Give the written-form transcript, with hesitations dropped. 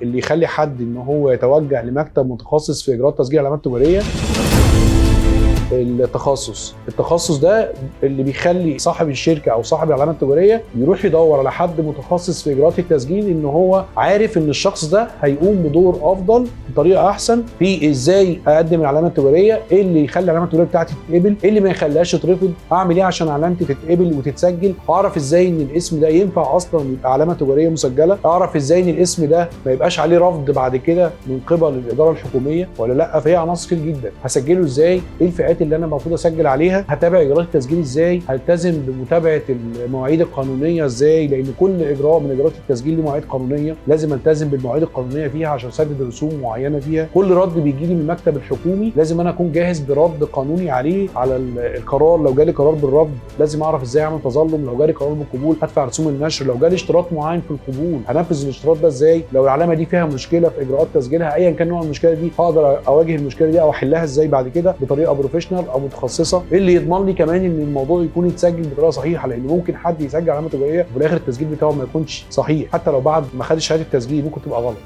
اللي يخلي حد ان هو يتوجه لمكتب متخصص في اجراءات تسجيل علامات تجارية التخصص ده اللي بيخلي صاحب الشركة او صاحب العلامة التجارية يروح يدور على حد متخصص في اجراءات التسجيل، ان هو عارف ان الشخص ده هيقوم بدور افضل بطريقة احسن في ازاي اقدم العلامة التجارية، ايه اللي يخلي العلامة التجارية بتاعتي تتقبل، ايه اللي ما يخليهاش تترفض، اعمل ايه عشان علامتي تتقبل وتتسجل، اعرف ازاي ان الاسم ده ينفع اصلا يبقى علامة تجارية مسجله، اعرف ازاي ان الاسم ده ما يبقاش عليه رفض بعد كده من قبل الادارة الحكومية ولا لا. فهي عناصر كتير جدا، هسجله ازاي، ايه الفئات اللي انا المفروض اسجل عليها، هتابع اجراءات التسجيل ازاي، هلتزم بمتابعة المواعيد القانونية ازاي، لان كل اجراء من اجراءات التسجيل له مواعيد قانونية لازم التزم بالمواعيد القانونية فيها عشان اسدد رسوم معينة فيها. كل رد بيجي لي من المكتب الحكومي لازم انا اكون جاهز برد قانوني عليه على القرار. لو جالي قرار بالرفض لازم اعرف ازاي اعمل تظلم، لو جالي قرار بالقبول هدفع رسوم النشر، لو جالي اشتراط معين في القبول هنفذ الاشتراط ده ازاي، لو العلامة دي فيها مشكلة في اجراءات تسجيلها ايا كان نوع المشكلة دي هقدر اواجه المشكلة دي او احلها ازاي بعد كده بطريقة professional او متخصصة. ايه اللي يضمن لي كمان ان الموضوع يكون يتسجل بطريقة صحيحه، لان ممكن حد يسجل علامة تجارية وفي الاخر التسجيل بتاعه ما يكونش صحيح، حتى لو بعد ما خد شهادة التسجيل ممكن تبقى غلط.